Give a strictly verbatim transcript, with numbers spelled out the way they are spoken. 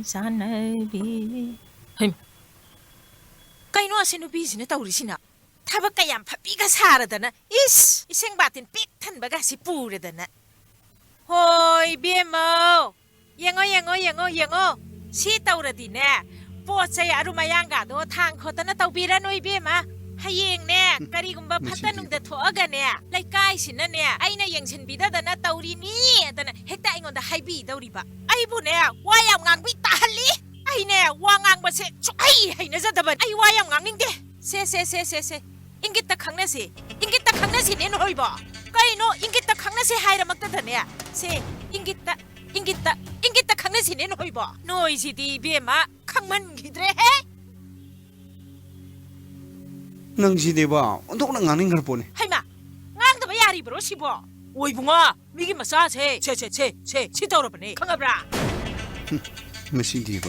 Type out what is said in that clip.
ꯆꯥꯟꯅꯕꯤ꯫ ꯍꯩꯃ꯫ ꯀꯩꯅꯣ ꯑꯁꯤ ꯅꯨꯄꯤꯁꯤꯅ ꯇꯧꯔꯤꯁꯤꯅ? ꯊꯕꯛ ꯀꯌꯥꯝ ꯐꯕꯤꯒ ꯁꯥꯔꯗꯅ, ꯏꯁ, ꯏꯁꯤꯡ ꯕꯥꯇꯤꯟ ꯄꯤꯛ ꯊꯟꯕꯒꯁꯤ ꯄꯨꯔꯗꯅ꯫ ꯍꯣꯏ, ꯏꯕꯦꯝꯃꯧ, ꯌꯦꯡꯉꯣ, ꯌꯦꯡꯉꯣ, ꯌꯦꯡꯉꯣ, ꯌꯦꯡꯉꯣ, ꯁꯤ ꯇꯧꯔꯗꯤꯅꯦ, ꯄꯣꯠ ꯆꯩ ꯑꯔꯨꯝ ꯑꯌꯥꯡꯒꯗꯣ ꯊꯥꯡ ꯈꯣꯠꯇꯅ ꯇꯧꯕꯤꯔꯅꯨ, ꯏꯕꯦꯝꯃ꯫ ꯍꯌꯦꯡꯅꯦ, ꯀꯔꯤꯒꯨꯝꯕ ꯐꯠꯇ ꯅꯨꯡꯗ ꯊꯣꯛꯑꯒꯅꯦ, ꯂꯩꯀꯥꯏꯁꯤꯅꯅꯦ, ꯑꯩꯅ ꯌꯦꯡꯁꯤꯟꯕꯤꯗꯗꯅ ꯇꯧꯔꯤꯅꯤ ꯑꯗꯅ ꯍꯦꯛꯇ ꯑꯩꯉꯣꯟꯗ ꯍꯥꯏꯕꯤꯗꯧꯔꯤꯕ꯫ ꯑꯩꯕꯨꯅꯦ, ꯋꯥ ꯌꯥꯝ ꯉꯥꯡꯕꯤ ꯇꯥꯍꯜꯂꯤ꯫ ꯑꯩꯅꯦ, ꯋꯥ ꯉꯥꯡꯕꯁꯦ ꯁꯨꯛꯍꯩ ꯍꯩꯅꯖꯗꯕꯅꯤ꯫ ꯑꯩ ꯋꯥ ꯌꯥꯝ ꯉꯥꯡꯅꯤꯡꯗꯦ꯫ ꯁꯦ, ꯁꯦ, ꯁꯦ, ꯁꯦ, ꯁꯦ꯫ ꯏꯪꯒꯤꯠꯇ ꯈꯪꯅꯁꯤ꯫ ꯏꯪꯒꯤꯠꯇ ꯈꯪꯅꯁꯤꯅꯦ ꯅꯣꯏꯕꯣ꯫ ꯀꯩꯅꯣ ꯏꯪꯒꯤꯠꯇ ꯈꯪꯅꯁꯤ ꯍꯥꯏꯔꯃꯛꯇꯗꯅꯦ? ꯁꯦ, ꯏꯪꯒꯤꯠꯇ, ꯏꯪꯒꯤꯠꯇ, ꯏꯪꯒꯤꯠꯇ ꯈꯪꯅꯁꯤꯅꯦ ꯅꯣꯏꯕꯣ꯫ ꯅꯣꯏꯁꯤꯗꯤ ꯏꯕꯦꯝꯃ ꯈꯪꯃꯟꯈꯤꯗ꯭ꯔꯦꯍꯦ꯫ ꯅꯪꯁꯤꯗꯤꯕ ꯑꯣꯟꯊꯣꯛꯅ ꯉꯥꯡꯅꯤꯡꯈ꯭ꯔ ꯄꯣꯠꯅꯤ꯫ ꯍꯩꯃꯥ, ꯉꯥꯡꯗꯕ ꯌꯥꯔꯤꯕ꯭ꯔꯣ ꯁꯤꯕꯣ? ꯑꯣꯏ ꯏꯕꯨꯡꯉꯣ, ꯃꯤꯒꯤ ꯃꯆꯥꯁꯦ ꯁꯦ, ꯁꯦ, ꯁꯦ, ꯁꯦ, ꯁꯤ ꯇꯧꯔꯕꯅꯦ, ꯈꯪꯉꯕ꯭ꯔꯥ? ꯃꯁꯤꯗꯤꯕ